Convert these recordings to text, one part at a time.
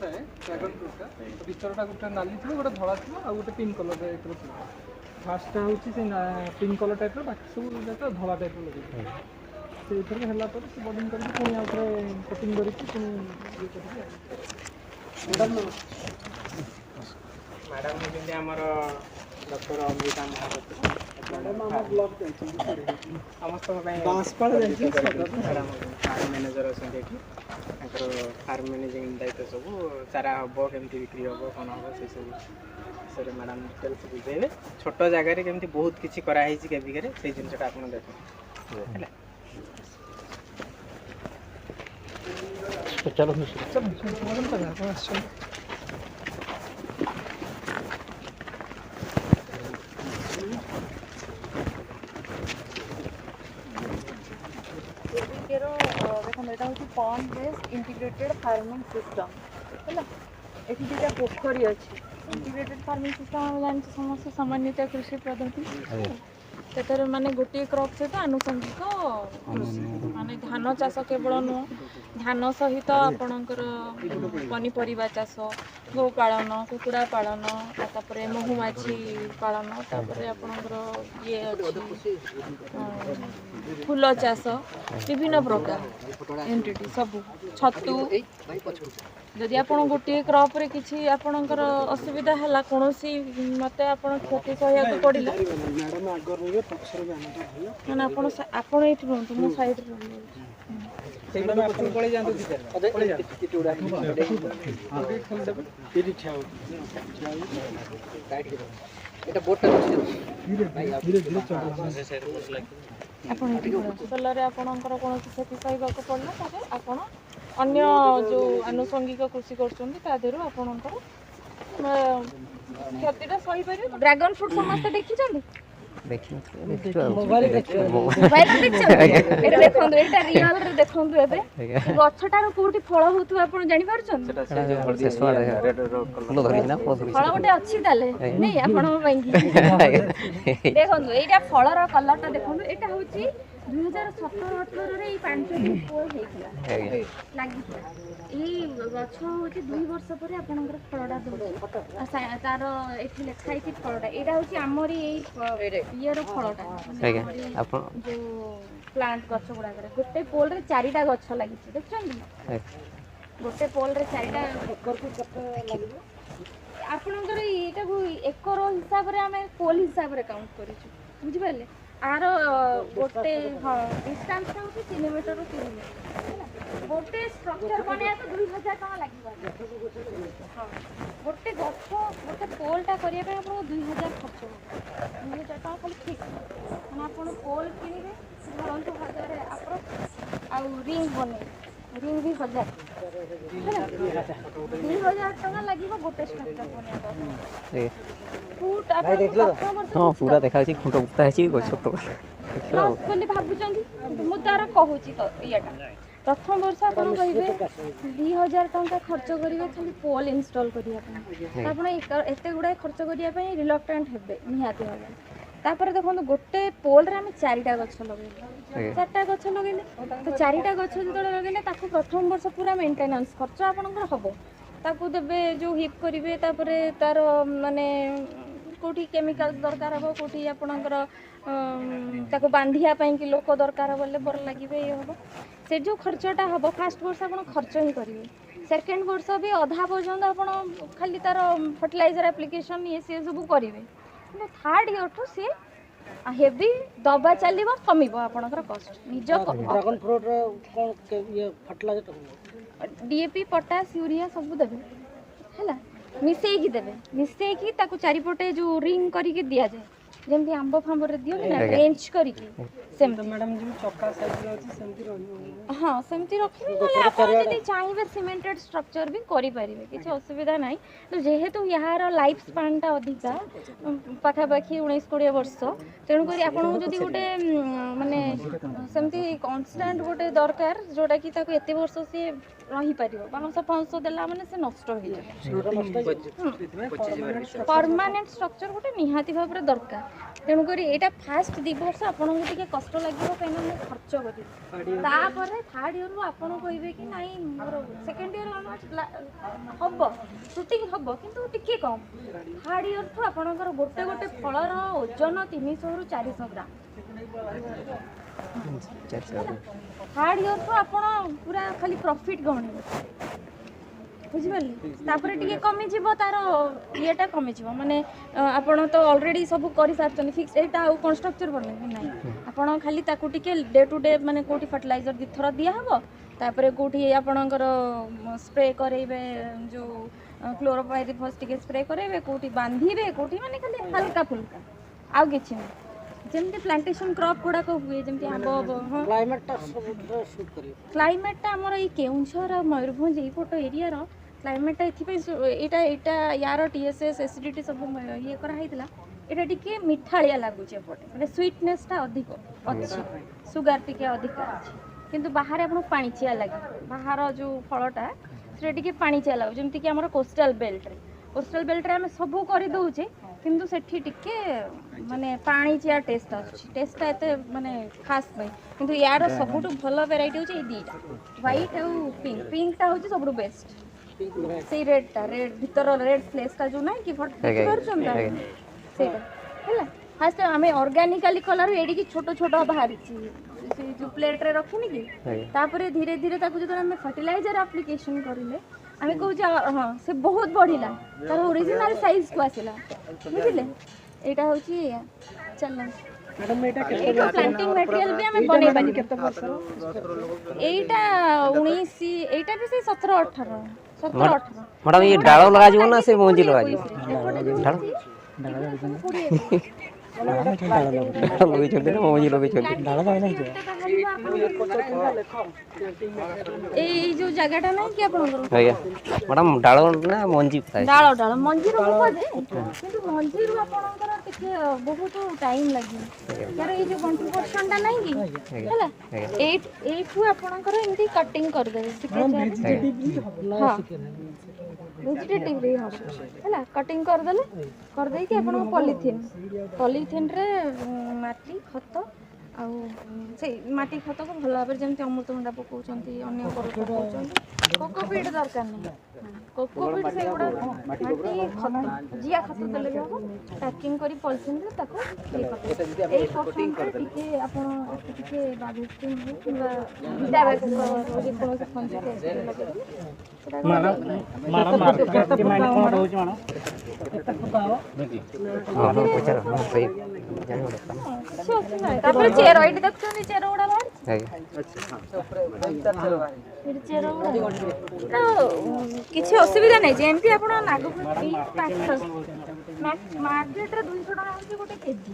ଥାଏ ଡ୍ରାଗନ୍ ଫ୍ରୁଟ୍ଟା, ଭିତରଟା ଗୋଟେ ନାଲି ଥିବ, ଗୋଟେ ଧଳା ଥିବ ଆଉ ଗୋଟେ ପିଙ୍କ କଲର୍ ଟାଇପ୍ର ଥିବ। ଫାର୍ଷ୍ଟଟା ହେଉଛି ସେ ପିଙ୍କ କଲର୍ ଟାଇପ୍ର, ବାକି ସବୁ ଯାକ ଧଳା ଟାଇପ୍ର ଲଗେଇଥିବ। ସେଇଥିରେ ହେଲା ପରେ ସେ ବଡ଼ିଂ କରିକି ପୁଣି ଆଉ ଥରେ କଟିଂ କରିକି ପୁଣି ଇଏ କରିକି। ମ୍ୟାଡ଼ାମ୍ ହେଉଛନ୍ତି ଆମର ଡକ୍ଟର ଅମ୍ରିତା ମହାପାତ୍ର। ମ୍ୟାଡ଼ାମ୍ ଆମ ବ୍ଲକ୍ ଯାଇଛନ୍ତି, ସମସ୍ତଙ୍କ ପାଇଁ ବାଁଶପାଳ ଯାଇଛନ୍ତି। ମ୍ୟାଡ଼ାମ୍ ଫାର୍ମ ମ୍ୟାନେଜର୍ ଅଛନ୍ତି ଏଠି। ତାଙ୍କର ଫାର୍ମ ମ୍ୟାନେଜିଂ ଦାୟିତ୍ୱ ସବୁ, ଚାରା ହେବ କେମିତି, ବିକ୍ରି ହେବ କ'ଣ ହେବ, ସେସବୁ ବିଷୟରେ ମ୍ୟାଡ଼ାମ୍ ଡିଟେଲ୍ସ ବୁଝେଇବେ। ଛୋଟ ଜାଗାରେ କେମିତି ବହୁତ କିଛି କରାହେଇଛି କେବିକେରେ, ସେଇ ଜିନିଷଟା ଆପଣ ଦେଖନ୍ତୁ। ହେଲା, ଚାଲନ୍ତୁ ଆପଣ ଆସିଛନ୍ତି। କେବିକେର ଦେଖନ୍ତୁ, ଏଇଟା ହେଉଛି pond based integrated farming system. ହେଲା, ଏଠି ଦୁଇଟା ପୋଖରୀ ଅଛି। ଇଣ୍ଟିଗ୍ରେଟେଡ୍ ଫାର୍ମିଂ ସିଷ୍ଟମ୍ ଆମେ ଜାଣିଛୁ ସମସ୍ତେ, ସମନ୍ୱିତ କୃଷି ପଦ୍ଧତି। ସେଥିରେ ମାନେ ଗୋଟିଏ କ୍ରପ୍ ସହିତ ଆନୁଷଙ୍ଗିକ କୃଷି, ମାନେ ଧାନ ଚାଷ କେବଳ ନୁହଁ, ଧାନ ସହିତ ଆପଣଙ୍କର ପନିପରିବା ଚାଷ, ଗୋପାଳନ, କୁକୁଡ଼ା ପାଳନ, ଆଉ ତାପରେ ମହୁମାଛି ପାଳନ, ତାପରେ ଆପଣଙ୍କର ଇଏ ଅଛି ଫୁଲ ଚାଷ, ବିଭିନ୍ନ ପ୍ରକାର ଏଣ୍ଟିଟି ସବୁ, ଛତୁ। ଯଦି ଆପଣ ଗୋଟିଏ କ୍ରପ୍ରେ କିଛି ଆପଣଙ୍କର ଅସୁବିଧା ହେଲା, କୌଣସି ମତେ ଆପଣ କ୍ଷତି ସହିବାକୁ ପଡ଼ିଲା, ମ୍ୟାଡ଼ାମ୍ ଆଗରେ ରହିବେ, ପଛରେ ବି ଆମେ ଭଲ। ମାନେ ଆପଣ ଏଇଠି ରୁହନ୍ତୁ, ମୁଁ ସାଇଡ଼ରେ ରହିଯାଉଛି। ପଛକୁ ପଳେଇ ଯାଆନ୍ତୁ, ପଳେଇ ଯାଆନ୍ତୁ। ଏଇଠି ଠିଆ ହଉଛି। ଏଟା ବୋର୍ଡଟା ବସି। ଧୀରେ ଧୀରେ ଚଢ଼। ଆପଣ ଏଇଠି ଫସଲରେ ଆପଣଙ୍କର କୌଣସି କ୍ଷତି ସହିବାକୁ ପଡ଼ିଲା, ତାହେଲେ ଆପଣ ଅନ୍ୟ ଯେଉଁ ଆନୁଷଙ୍ଗିକ କୃଷି କରୁଛନ୍ତି ତା ଦେହରୁ ଆପଣଙ୍କର କ୍ଷତିଟା ସହିପାରିବେ। ଡ୍ରାଗନ୍ ଫ୍ରୁଟ୍ ସମସ୍ତେ ଦେଖିଛନ୍ତି? ମୋବାଇଲରେ ଦେଖିଛନ୍ତି। ଏଇଟା ଦେଖନ୍ତୁ, ଏଇଟା ରିଅଲରେ ଦେଖନ୍ତୁ। ଏବେ ଗଛଟାର କୋଉଠି ଫଳ ହଉଥିବ ଆପଣ ଜାଣିପାରୁଛନ୍ତି? ଫଳ ଗୋଟେ ଅଛି ତାହେଲେ ନାଇଁ ଆପଣଙ୍କ ପାଇଁ। ଦେଖନ୍ତୁ, ଏଇଟା ଫଳର କଲରଟା ଦେଖନ୍ତୁ। ଏଇଟା ହଉଛି 2017-18ରେ ଏଇ 5ଟି ଫଳ ହେଇଥିଲା, ଲାଗିଥିଲା। ଏଇ ଗଛ ହଉଛି 2 ବର୍ଷ ପରେ ଆପଣଙ୍କର ଫଳଟା ଦଉଛି। ତାର ଏଠି ଲେଖା ହେଇଛି ଫଳଟା। ଏଇଟା ହଉଛି ଆମରି ଏଇ ଇଏର ଫଳଟା, ଯୋଉ ପ୍ଲାଣ୍ଟ ଗଛ ଗୁଡାକରେ। ଗୋଟେ ପୋଲରେ 4ଟା ଗଛ ଲାଗିଛି, ଦେଖୁଛନ୍ତି? ଗୋଟେ ପୋଲରେ 4ଟା। ଆପଣଙ୍କର ଏଇଟାକୁ ଏକର ହିସାବରେ ଆମେ ପୋଲ ହିସାବରେ କାଉଣ୍ଟ କରିଛୁ, ବୁଝିପାରିଲେ? ଆର ଗୋଟେ, ହଁ, ଡିଷ୍ଟାନ୍ସଟା ହେଉଛି 3 ମିଟରରୁ 3 ମିଟର। ହେଲା, ଗୋଟେ ଷ୍ଟ୍ରକ୍ଚର ବନେଇବାକୁ 2000 ଟଙ୍କା ଲାଗିବ। ହଁ, ଗୋଟେ ଗଛ, ଗୋଟେ ପୋଲଟା କରିବା ପାଇଁ ଆପଣଙ୍କୁ 2000 ଖର୍ଚ୍ଚ ହେବ। 2000 ଟଙ୍କା ଖାଲି ଫିକ୍ସ। ମାନେ ଆପଣ ପୋଲ କିଣିବେ ଧରନ୍ତୁ 1000 ଆପ୍ରୋକ୍ସ, ଆଉ ରିଙ୍ଗ ବନେଇବେ, ରିଙ୍ଗ ବି 1000। ହେଲା, 2000 ଟଙ୍କା ଲାଗିବ ଗୋଟେ ଷ୍ଟ୍ରକ୍ଚର ବନେଇବା ପାଇଁ। ଫୁଟ ଆପଣ ପ୍ରଥମ ବର୍ଷ ହଁ, ପୁରା ଦେଖାଯାଉଛି, ଖୁଣ୍ଟ ପୋତା ହେଇଛି ଗଛ ତ ଲସ୍ ବୋଲି ଭାବୁଛନ୍ତି, କିନ୍ତୁ ମୁଁ ତାର କହୁଛି ତ ଇଏଟା। ପ୍ରଥମ ବର୍ଷ ଆପଣ କହିବେ 2000 ଟଙ୍କା ଖର୍ଚ୍ଚ କରିବେ ଖାଲି ପୋଲ୍ ଇନଷ୍ଟଲ୍ କରିବା ପାଇଁ, ତ ଆପଣ ଏତେ ଗୁଡ଼ାଏ ଖର୍ଚ୍ଚ କରିବା ପାଇଁ ରିଲକ୍ଟାଣ୍ଟ ହେବେ ନିହାତି ଭାବରେ। ତାପରେ ଦେଖନ୍ତୁ, ଗୋଟେ ପୋଲ୍ରେ ଆମେ 4ଟା ଗଛ ଲଗେଇଲେ। 4ଟା ଗଛ ଲଗେଇଲେ ତ, 4ଟା ଗଛ ଯେତେବେଳେ ଲଗେଇଲେ, ତାକୁ ପ୍ରଥମ ବର୍ଷ ପୁରା ମେଣ୍ଟେନାନ୍ସ ଖର୍ଚ୍ଚ ଆପଣଙ୍କର ହବ। ତାକୁ ଦେବେ ଯେଉଁ ହିପ୍ କରିବେ, ତାପରେ ତାର ମାନେ କେଉଁଠି କେମିକାଲ୍ସ ଦରକାର ହେବ, କେଉଁଠି ଆପଣଙ୍କର ତାକୁ ବାନ୍ଧିବା ପାଇଁକି ଲୋକ ଦରକାର ହେବ, ଲେବର ଲାଗିବେ, ଇଏ ହେବ। ସେ ଯେଉଁ ଖର୍ଚ୍ଚଟା ହେବ, ଫାଷ୍ଟ ବର୍ଷ ଆପଣ ଖର୍ଚ୍ଚ ହିଁ କରିବେ। ସେକେଣ୍ଡ ବର୍ଷ ବି ଅଧା ପର୍ଯ୍ୟନ୍ତ ଆପଣ ଖାଲି ତାର ଫର୍ଟିଲାଇଜର ଆପ୍ଲିକେସନ୍ ଇଏ ସିଏ ସବୁ କରିବେ। କିନ୍ତୁ ଥାର୍ଡ଼ ଇୟର୍ଠୁ ସିଏ ହେଭି ଦବା ଚାଲିବ, କମିବ ଆପଣଙ୍କର କଷ୍ଟ ନିଜ। ଡ୍ରାଗନ୍ ଫ୍ରୁଟ୍ର କ'ଣ ଇଏ ଫର୍ଟିଲାଇଜର? ଡିଏପି, ପଟାସ, ୟୁରିଆ ସବୁ ଦେବେ। ହେଲା, ମିଶେଇକି ଦେବେ। ମିଶେଇକି ତାକୁ ଚାରିପଟେ ଯେଉଁ ରିଙ୍ଗ କରିକି ଦିଆଯାଏ, ଯେମିତି ଆମ୍ବ ଫାମ୍ବରେ ଦିଅନ୍ତି ନା ରେଞ୍ଜ କରିକି, ସେମିତି। ମ୍ୟାଡ଼ାମ୍, ଯେମିତି ଚକା ସାଇଜ୍ର ଅଛି ସେମିତି ରହିବ? ହଁ, ସେମିତି ରଖିବେ। ନହେଲେ ଆପଣ ଯଦି ଚାହିଁବେ ସିମେଣ୍ଟେଡ୍ ଷ୍ଟ୍ରକ୍ଚର ବି କରିପାରିବେ, କିଛି ଅସୁବିଧା ନାହିଁ। ତ ଯେହେତୁ ଏହାର ଲାଇଫ୍ ସ୍ପାନ୍ଟା ଅଧିକା, ପାଖାପାଖି 19-20 ବର୍ଷ, ତେଣୁକରି ଆପଣଙ୍କୁ ଯଦି ଗୋଟେ ମାନେ ସେମିତି କନଷ୍ଟାଣ୍ଟ ଗୋଟେ ଦରକାର, ଯେଉଁଟାକି ତାକୁ ଏତେ ବର୍ଷ ସିଏ ରହିପାରିବ। ବାଉଁଶ ଫାଉଁଶ ଦେଲା ମାନେ ସେ ନଷ୍ଟ ହେଇଯିବ। ପରମାନେଣ୍ଟ ଷ୍ଟ୍ରକ୍ଚର ଗୋଟେ ନିହାତି ଭାବରେ ଦରକାର। ତେଣୁକରି ଏଇଟା ଫାଷ୍ଟ 2 ବର୍ଷ ଆପଣଙ୍କୁ ଟିକେ କଷ୍ଟ ଲାଗିବ, କାହିଁକିନା ମୁଁ ଖର୍ଚ୍ଚ କରିବି। ତାପରେ ଥାର୍ଡ଼ ଇୟରରୁ ଆପଣ କହିବେ କି ନାଇଁ, ମୋର ସେକେଣ୍ଡ ଇୟର ହବ, ସୁଟିଂ ହବ, କିନ୍ତୁ ଟିକେ କମ୍। ଥାର୍ଡ଼ ଇୟରଠୁ ଆପଣଙ୍କର ଗୋଟେ ଗୋଟେ ଫଳର ଓଜନ 300ରୁ 400 ଗ୍ରାମ। ଥାର୍ଡ଼ ଇୟରଠୁ ଆପଣ ପୁରା ଖାଲି ପ୍ରଫିଟ୍ ଗଣିବେ, ବୁଝିପାରିଲେ? ତାପରେ ଟିକେ କମିଯିବ, ତାର ଇଏଟା କମିଯିବ। ମାନେ ଆପଣ ତ ଅଲରେଡ଼ି ସବୁ କରିସାରିଛନ୍ତି ଫିକ୍ସ। ଏଇଟା ଆଉ କ'ଣ ଷ୍ଟ୍ରକ୍ଚର ବନେଇବେ? ନାହିଁ। ଆପଣ ଖାଲି ତାକୁ ଟିକେ ଡେ ଟୁ ଡେ, ମାନେ କେଉଁଠି ଫର୍ଟିଲାଇଜର ଦୁଇଥର ଦିଆହେବ, ତାପରେ କେଉଁଠି ଆପଣଙ୍କର ସ୍ପ୍ରେ କରେଇବେ, ଯେଉଁ କ୍ଲୋରୋପାଇରିଫସ୍ ଟିକେ ସ୍ପ୍ରେ କରେଇବେ, କେଉଁଠି ବାନ୍ଧିବେ, କେଉଁଠି ମାନେ ଖାଲି ହାଲକା ଫୁଲକା, ଆଉ କିଛି ନାହିଁ। ଯେମିତି ପ୍ଲାଣ୍ଟେସନ୍ କ୍ରପ୍ ଗୁଡ଼ାକ ହୁଏ, ଯେମିତି ଆମ୍ବ, ହଁ। କ୍ଲାଇମେଟଟା ସବୁଥିରେ ସୁଟ୍ କରିବ? କ୍ଲାଇମେଟଟା ଆମର ଏଇ କେଉଁଝର ଆଉ ମୟୂରଭଞ୍ଜ ଏଇପଟ ଏରିଆର କ୍ଲାଇମେଟଟା ଏଥିପାଇଁ ଏଇଟା ୟାର ଟିଏସ୍ଏସ୍, ଏସିଡ଼ିଟି ସବୁ ଇଏ କରାହେଇଥିଲା। ଏଇଟା ଟିକେ ମିଠାଳିଆ ଲାଗୁଛି ଏପଟେ, ମାନେ ସୁଇଟନେସ୍ଟା ଅଧିକ ଅଛି, ସୁଗାର ଟିକେ ଅଧିକା ଅଛି। କିନ୍ତୁ ବାହାରେ ଆପଣଙ୍କୁ ପାଣିଚିଆ ଲାଗେ। ବାହାର ଯେଉଁ ଫଳଟା, ସେଟା ଟିକେ ପାଣିଚିଆ ଲାଗୁଛି। ଯେମିତିକି ଆମର କୋଷ୍ଟାଲ ବେଲ୍ଟରେ ଆମେ ସବୁ କରିଦେଉଛେ, କିନ୍ତୁ ସେଠି ଟିକେ ମାନେ ପାଣିଚିଆ ଟେଷ୍ଟ ଆସୁଛି, ଟେଷ୍ଟଟା ଏତେ ମାନେ ଖାସ୍ ନାହିଁ। କିନ୍ତୁ ୟାର ସବୁଠୁ ଭଲ ଭେରାଇଟି ହେଉଛି ଏଇ ଦୁଇଟା, ହ୍ୱାଇଟ୍ ଆଉ ପିଙ୍କ। ପିଙ୍କଟା ହେଉଛି ସବୁଠୁ ବେଷ୍ଟ। ସେଇ ରେଡ୍ଟା, ରେଡ୍ ଭିତର ରେଡ୍ ଫ୍ଲେସ୍ଟା ଯେଉଁ ନାହିଁ କି, ଦେଖିପାରୁଛନ୍ତି ତ? ସେଇଟା ହେଲା। ଫାଷ୍ଟ ଆମେ ଅର୍ଗାନିକାଲି କଲାରୁ ଏଡ଼ିକି ଛୋଟ ଛୋଟ ବାହାରିଛି, ସେଇ ଯେଉଁ ପ୍ଲେଟ୍ରେ ରଖିନି କି। ତାପରେ ଧୀରେ ଧୀରେ ତାକୁ ଯେତେବେଳେ ଆମେ ଫର୍ଟିଲାଇଜର ଆପ୍ଲିକେସନ୍ କରିଲେ, ଆମେ କହୁଛେ ହଁ, ସେ ବହୁତ ବଢ଼ିଲା, ତାର ଓରିଜିନାଲ ସାଇଜ୍କୁ ଆସିଲା, ବୁଝିଲେ? ଏଇଟା ହେଉଛି ଏଇଆ। ଚାଲନ୍ତୁ। ମ୍ୟାଡ଼ାମ, ଏଇଟା କେତେ ଏଇଟା ପ୍ଲାଣ୍ଟିଂ ମେଟେରିଆଲ ବି ଆମେ ବନେଇ ପାରିବା। କେତେ ବର୍ଷର? ଏଇଟା 19, ଏଇଟା ବି ସେଇ 17 18, 17 18। ମ୍ୟାଡ଼ାମ, ଇଏ ଡାଳ ଲଗାଯିବ ନା ସେ ମଞ୍ଜି ଲଗାଯିବ? ଏପଟେ ଯୋଉ ଡାଳ ଅଛି, 20। ଡାଳ ଲଗେଇଛନ୍ତି ନା ମଞ୍ଜି ଲଗେଇଛନ୍ତି? ଏଇ ଯୋଉ ଜାଗାଟା ନାହିଁ କି ଆପଣଙ୍କର? ଆଜ୍ଞା ମ୍ୟାଡ଼ାମ, ଡାଳ ନା ମଞ୍ଜି ପୋତା? ଡାଳ, ଡାଳ। ମଞ୍ଜିରୁ ହବ ଯେ, କିନ୍ତୁ ମଞ୍ଜିରୁ ଆପଣଙ୍କର ଟିକେ ବହୁତ ଟାଇମ୍ ଲାଗିବ। ତାର ଏଇ ଯୋଉ ଗଣ୍ଠି ପୋର୍ସନଟା ନାହିଁ କି, ହେଲା, ଏଇଠୁ ଆପଣଙ୍କର ଏମିତି କଟିଂ କରିଦେବେ। ହଁ, ଭେଜିଟେଟିଭରେ ହବ। ହେଲା, କଟିଂ କରିଦେଲେ, କରିଦେଇକି ଆପଣଙ୍କ ପଲିଥିନ୍ରେ ମାଟି ଖତ ଆଉ ସେଇ ମାଟି ଖତକୁ ଭଲ ଭାବରେ, ଯେମିତି ଅମୃତଭଣ୍ଡା ପକାଉଛନ୍ତି, ଅନ୍ୟ ପକାଉଛନ୍ତି, କୋକୋପିଟ୍ ଦରକାର ନାହିଁ। କୋକୋପିଟ୍ ସେଗୁଡ଼ା, ମାଟି ଖତ, ଜିଆ ଖତ ଦେଲେ ବି ହବ। ପ୍ୟାକିଂ କରି ପଲିଥିନ୍ରେ ତାକୁ ଇଏ କରିଦେବେ। ଏଇ ପର୍ସନରେ ଟିକେ ଆପଣ ଟିକେ ବାଭିଷ୍ଟିନ୍ ହଉ କିମ୍ବା ଭିଟାବ୍ୟାକ୍ସ, ଯେକୌଣସି ଫଞ୍ଜିସାଇଡ୍ ଲଗେଇଦେଲେ ସେଟା ହଁ ହଁ ପଚାର, ହଁ, ସେଇ ଜାଣିବ ଦରକାର। କିଛି ଅସୁବିଧା ନାହିଁ। ତାପରେ ଚେର, ଏଇଠି ଦେଖୁଛନ୍ତି ଚେର ଗୁଡ଼ା ବାହାରିଛି। ଏଠି ଚେର ଗୁଡ଼ା ତ କିଛି ଅସୁବିଧା ନାହିଁ। ଯେମିତି ଆପଣ ନାଗପୁର ମାର୍କେଟରେ 200 ଟଙ୍କା ହେଉଛି ଗୋଟେ କେଜି।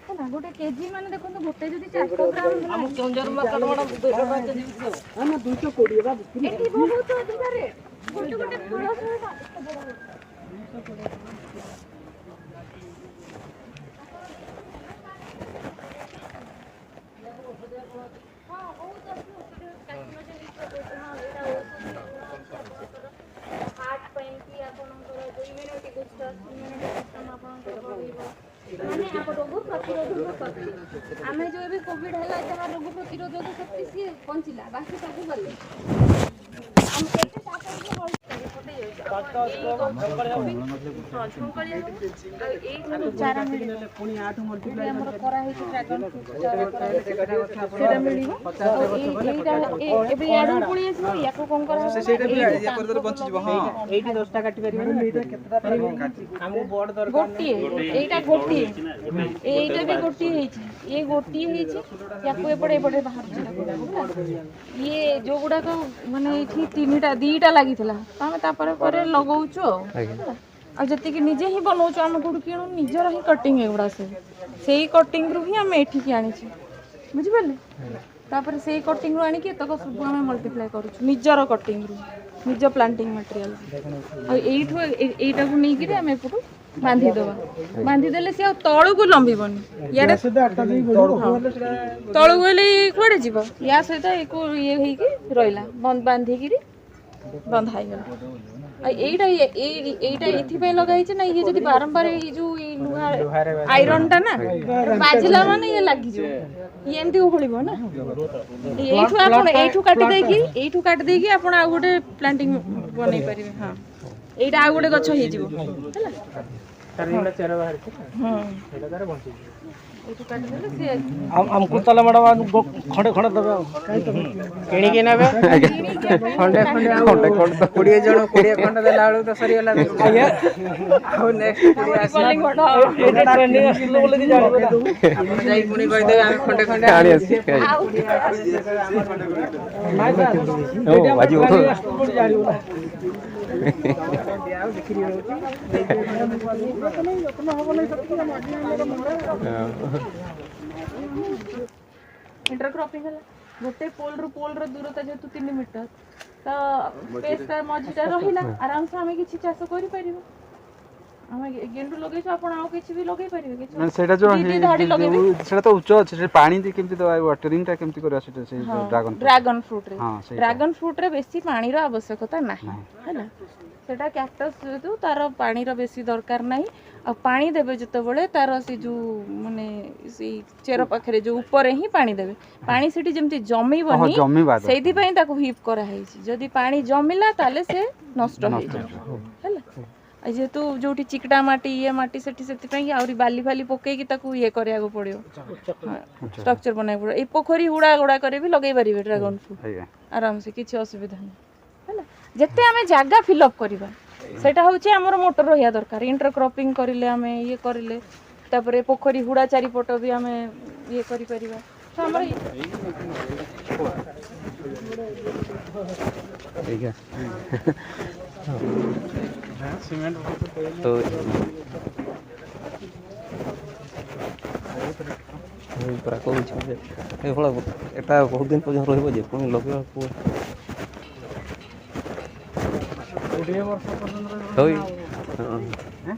ହେଲା, ଗୋଟେ କେଜି ମାନେ ଦେଖନ୍ତୁ, ଗୋଟେ ଯଦି 400 ଗ୍ରାମ ହେଲା, କେଉଁଝର ମାର୍କେଟ ମ୍ୟାଡ଼ାମ 200 ଟଙ୍କା କେଜି ବିକ୍ରି ହେବ। 220 ବା। ଏଠି ବହୁତ ଅଧିକା ରେଟ୍। ଗୋଟେ ଗୋଟେ ଫଳ 100 ଟଙ୍କା, ଏତେ ବଡ଼ ବଡ଼। ହଁ, ବହୁତ ଅଛି ଔଷଧୀୟ କାର୍ସିନୋଜେନିକ୍। ହଁ, ଏଇଟା ଔଷଧୀୟ ଗୁଣ ଅଛି ଆପଣଙ୍କର ହାର୍ଟ ପାଇଁ କି ଆପଣଙ୍କର ଯୋଉ ଇମ୍ୟୁନିଟି ବୁଷ୍ଟର, ଇମ୍ୟୁନିଟି ସିଷ୍ଟମ ଆପଣଙ୍କର ବଢ଼େଇବ। ମାନେ ଆମ ରୋଗ ପ୍ରତିରୋଧକ ଶକ୍ତି, ଆମେ ଯୋଉ ଏବେ କୋଭିଡ ହେଲା, ଯାହା ରୋଗ ପ୍ରତିରୋଧକ ଶକ୍ତି ସିଏ ବଞ୍ଚିଲା, ବାକି ସବୁ ଗଲେ। ଆମେ ଏଇଟା ତାପରେ ବି ଏପଟେ ଯାଉଛି। ଆପଣ ଏଇ ଗଛ ବି, ହଁ, ଝଙ୍କାଳିଆ ହବ। ଆଉ ଏଇ ଯୋଉ ଚାରା ମିଳିବ, ପୁଣି ଆଠୁ ଏଠି ଆମର କରାହେଇଛି, ଡ୍ରାଗନ ଫ୍ରୁଟ୍ ଚାରା କରାହେଇଛି, ସେଇଟା ମିଳିବ। ଆଉ ଏଇଟା ଏବେ ଇଆଡ଼କୁ ପଳେଇ ଆସିବ। ୟାକୁ କ'ଣ କରାହବ ନା, ଏଇଠି କାନ୍ଥକୁ ଲଗେଇକି ଏଇଠି 10ଟା କାଟି ପାରିବେନି? ଏଇଟା କେତେଟା ଆମକୁ ବୋର୍ଡ ଦରକାର? ଗୋଟିଏ, ଏଇଟା ଗୋଟିଏ, ଏଇଟା ବି ଗୋଟିଏ ହେଇଛି, ଇଏ ଗୋଟିଏ ହେଇଛି। ୟାକୁ ଏପଟେ ଏପଟେ ବାହାରୁଛି ତାକୁ, ହେଲା। ଇଏ ଯୋଉଗୁଡାକ ମାନେ ଏଇଠି ତିନିଟା, ଦିଟା ଲାଗିଥିଲା, ତ ଆମେ ତାପରେ ପରେ ଲଗଉଛୁ ଆଉ ହେଲା। ଆଉ ଯେତିକି ନିଜେ ହିଁ ବନଉଛୁ, ଆମେ କୋଉଠୁ କିଣୁ, ନିଜର ହିଁ କଟିଂ ଏଗୁଡ଼ା ସବୁ। ସେଇ କଟିଂରୁ ହିଁ ଆମେ ଏଠିକି ଆଣିଛୁ, ବୁଝିପାରିଲେ? ତାପରେ ସେଇ କଟିଂରୁ ଆଣିକି ଏତକ ସବୁ ଆମେ ମଲ୍ଟିପ୍ଲାଏ କରୁଛୁ, ନିଜର କଟିଂରୁ, ନିଜ ପ୍ଲାଣ୍ଟିଂ ମେଟେରିଆଲ। ଆଉ ଏଇଠୁ ଏଇଟାକୁ ନେଇକିରି ଆମେ ଏପଟୁ ବାନ୍ଧିଦେବା। ବାନ୍ଧିଦେଲେ ସିଏ ଆଉ ତଳକୁ ଲମ୍ବିବନି। ଇଆଡ଼େ ତଳକୁ ହେଲେ ଇଏ କୁଆଡ଼େ ଯିବ? ୟା ସହିତ ଏକୁ ଇଏ ହେଇକି ରହିଲା, ବାନ୍ଧିକିରି ବନ୍ଧା ହେଇଗଲା। ଆଉ ଏଇଟା ଏଇଟା ଏଇଥିପାଇଁ ଲଗା ହେଇଛି ନା, ଇଏ ଯଦି ବାରମ୍ବାର ଏଇ ଯୋଉ ଏଇ ଲୁହା ଆଇରନ୍ ଟା ନା ବାଜିଲା ମାନେ ଇଏ ଲାଗିଯିବ, ଇଏ ଏମିତି ଓହଳିବ ନା। ଏଇଠୁ ଆପଣ ଏଇଠୁ କାଟି ଦେଇକି, ଏଇଠୁ କାଟି ଦେଇକି ଆପଣ ଆଉ ଗୋଟେ ପ୍ଲାଣ୍ଟିଂ ବନେଇ ପାରିବେ। ହଁ, ଏଇଟା ଆଉ ଗୋଟେ ଗଛ ହେଇଯିବ। ହେଲା, ତାର ଯୋଉଟା ଚେର ବାହାରିଛି ନା, ହଁ, ସେଇଟା ତାର ବଞ୍ଚିଯିବ। ଏଇଠୁ କାଟିଦେଲେ ସିଏ ଆମକୁ ତାହେଲେ ମ୍ୟାଡ଼ାମ ଖଣ୍ଡେ ଖଣ୍ଡେ ଦେବେ ଆଉ କିଣିକି ନେବେ ଖଣ୍ଡେ ଖଣ୍ଡେ, ଆଉ 20 ଜଣ 20 ଖଣ୍ଡ ଦେଲା ବେଳକୁ ତ ସରିଗଲା। ଆଉ ନେକ୍ସଟ 20 ଆସିବ, ଏଇଟା ଟ୍ରେନିଂ ଆସିଲେ ବୋଲିକି ଜାଣିବେ ନା। ଆପଣ ଯାଇ ପୁଣି କହିଦେବେ ଆମେ ଖଣ୍ଡେ ଖଣ୍ଡେ ଆଣି ଆସିଛି। ଆଉ ନାଇଁ ସାର୍, ହଉ, ଏଇଟା ବାଜିବ। ଟ୍ରେନିଂ ଆସିଲେ ବୋଲି ଜାଣିବୁ ନା। ବିକ୍ରି ହଉଛି। ଇଣ୍ଟରକ୍ରପିଂ ହେଲା। ଗୋଟେ ପୋଲରୁ ପୋଲର ଦୂରତା ଯେହେତୁ 3 ମିଟର, ତ ସ୍ପେସଟା ମଝିଟା ରହିଲା, ଆରାମସେ ଆମେ କିଛି ଚାଷ କରିପାରିବା। ଆମେ ଗେଣ୍ଡୁ ଲଗେଇଛୁ, ଆପଣ ଆଉ କିଛି ବି ଲଗେଇ ପାରିବେ। କିଛି ମାନେ ସେଇଟା ଯୋଉ ଦି ଦି ଧାଡ଼ି ଲଗେଇବେ। ସେଇଟା ତ ଉଚ୍ଚ ଅଛି, ସେ ପାଣି ଦେଇ କେମିତି ଦେବା? ୱାଟରିଂ ଟା କେମିତି କରିବା ସେଟା ସେଇ ଡ୍ରାଗନ? ଡ୍ରାଗନ ଫ୍ରୁଟରେ, ହଁ, ସେଇଟା। ଡ୍ରାଗନ ଫ୍ରୁଟରେ ବେଶୀ ପାଣିର ଆବଶ୍ୟକତା ନାହିଁ। ହେଲା, ସେଟା କ୍ୟାକ୍ଟସ୍ ଯେହେତୁ ତାର ପାଣିର ବେଶୀ ଦରକାର ନାହିଁ। ଆଉ ପାଣି ଦେବେ ଯେତେବେଳେ ତାର ସେ ଯୋଉ ମାନେ ସେଇ ଚେର ପାଖରେ ଯୋଉ ଉପରେ ହିଁ ପାଣି ଦେବେ। ପାଣି ସେଠି ଯେମିତି ଜମିବନି, ଜମିବା ଦରକାର। ସେଇଥିପାଇଁ ତାକୁ ହିପ୍ କରାହେଇଛି। ଯଦି ପାଣି ଜମିଲା ତାହେଲେ ସେ ନଷ୍ଟ ହେଇଯିବ। ହେଲା, ଆଉ ଯେହେତୁ ଯୋଉଠି ଚିକଟା ମାଟି, ଇଏ ମାଟି ସେଠି, ସେଥିପାଇଁ ଆହୁରି ବାଲି ଫାଲି ପକେଇକି ତାକୁ ଇଏ କରିବାକୁ ପଡ଼ିବ, ଷ୍ଟ୍ରକ୍ଚର ବନେଇବାକୁ ପଡ଼ିବ। ଏଇ ପୋଖରୀ ହୁଡ଼ା ଗୁଡ଼ାକରେ ବି ଲଗେଇ ପାରିବେ ଡ୍ରାଗନ ଫ୍ରୁଟ୍ ଆରାମସେ, କିଛି ଅସୁବିଧା ନାହିଁ। ହେଲା, ଯେତେ ଆମେ ଜାଗା ଫିଲ୍ଅପ୍ କରିବା ସେଇଟା ହେଉଛି ଆମର ମୋଟର ରହିବା ଦରକାର। ଇଣ୍ଟରକ୍ରପିଂ କରିଲେ ଆମେ ଇଏ କରିଲେ, ତାପରେ ପୋଖରୀ ହୁଡ଼ା ଚାରିପଟ ବି ଆମେ ଇଏ କରିପାରିବା। ତ ଆମର ଆଜ୍ଞା, ତ ମୁଁ ପରା କହୁଛି ଯେ ଏଭଳିଆ ଏଟା ବହୁତ ଦିନ ପର୍ଯ୍ୟନ୍ତ ରହିବ ଯେ ପୁଣି ଲଗେଇବାକୁ 20 ବର୍ଷ ପର୍ଯ୍ୟନ୍ତ ରହିବ। ହଇ, ହଁ।